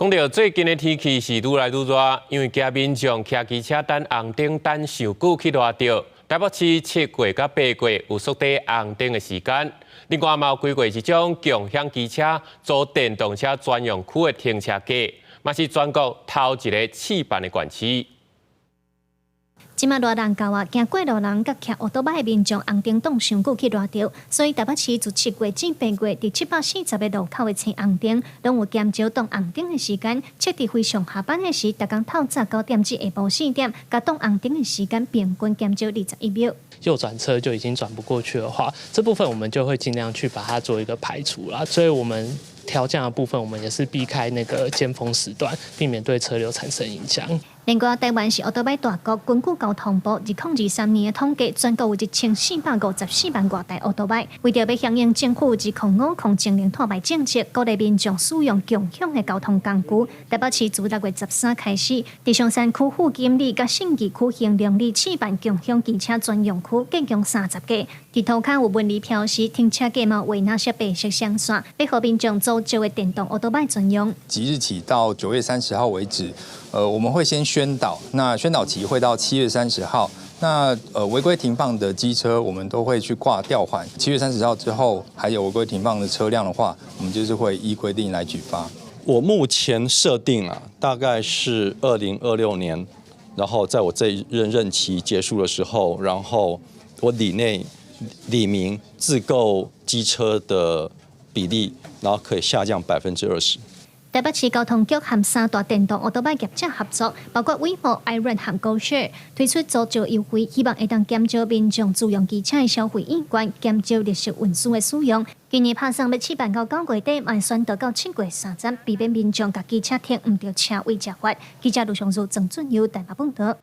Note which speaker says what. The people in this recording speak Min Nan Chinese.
Speaker 1: 講到最近的天氣是愈來愈熱，因為驚民眾騎機車等紅燈等傷久去熱著。台北市7月佮8月有縮短紅燈的時間，另外嘛有規劃一種共享機車租電動車專用區的停車格，嘛是全國頭一个試辦的縣市。
Speaker 2: 這馬熱人到啊，驚過路人佮騎烏多擺的民眾紅燈擋傷久去熱著，所以台北市自7月至8月，佇740個路口的青紅燈，攏有減少擋紅燈的時間，設佇非上下班的時，逐工透早9點至下晡4點，共擋紅燈的時間平均減少21秒。
Speaker 3: 右轉車就已經轉不過去的話，這部分我們就會盡量去把它做一個排除啦。所以我們調降的部分，我們也是避開那個尖峰時段，避免對車流產生影響。
Speaker 2: 另外，台灣是歐多擺大國，根據交通部2023年的統計，全國有1454萬外台歐多擺。為著欲響應政府2050淨零碳排政策，鼓勵民眾使用共享的交通工具。台北市自6月13開始，佇松山區富錦里佮信義區興隆里試辦共享機車專用區，建共30個。佇塗跤有文字標示，停車格嘛畫藍色白色雙線，欲予民眾租借的電動歐多擺專用。
Speaker 4: 即日起到9月30號為止，我們會先宣導，那宣導期會到7月30號。那違規停放的機車，我們都會去掛吊環。7月30號之後，還有違規停放的車輛的話，我們就是會依規定來舉發。
Speaker 5: 我目前設定啊，大概是2026年，然後在我這一任任期結束的時候，然後我里內里民自購機車的比例，然後可以下降20%。
Speaker 2: 台北市交通局和三大電動歐多擺業者合作，包括 WeMo、iRent 和 GoShare，推出租借優惠，希望會當減少民眾自用機車的消費意願，減少綠色運輸的使用。今年拍算欲試辦到9月底，嘛宣導到7月30，避免民眾共機車停毋著車位食罰。記者盧尚如、鄭俊佑台北報導。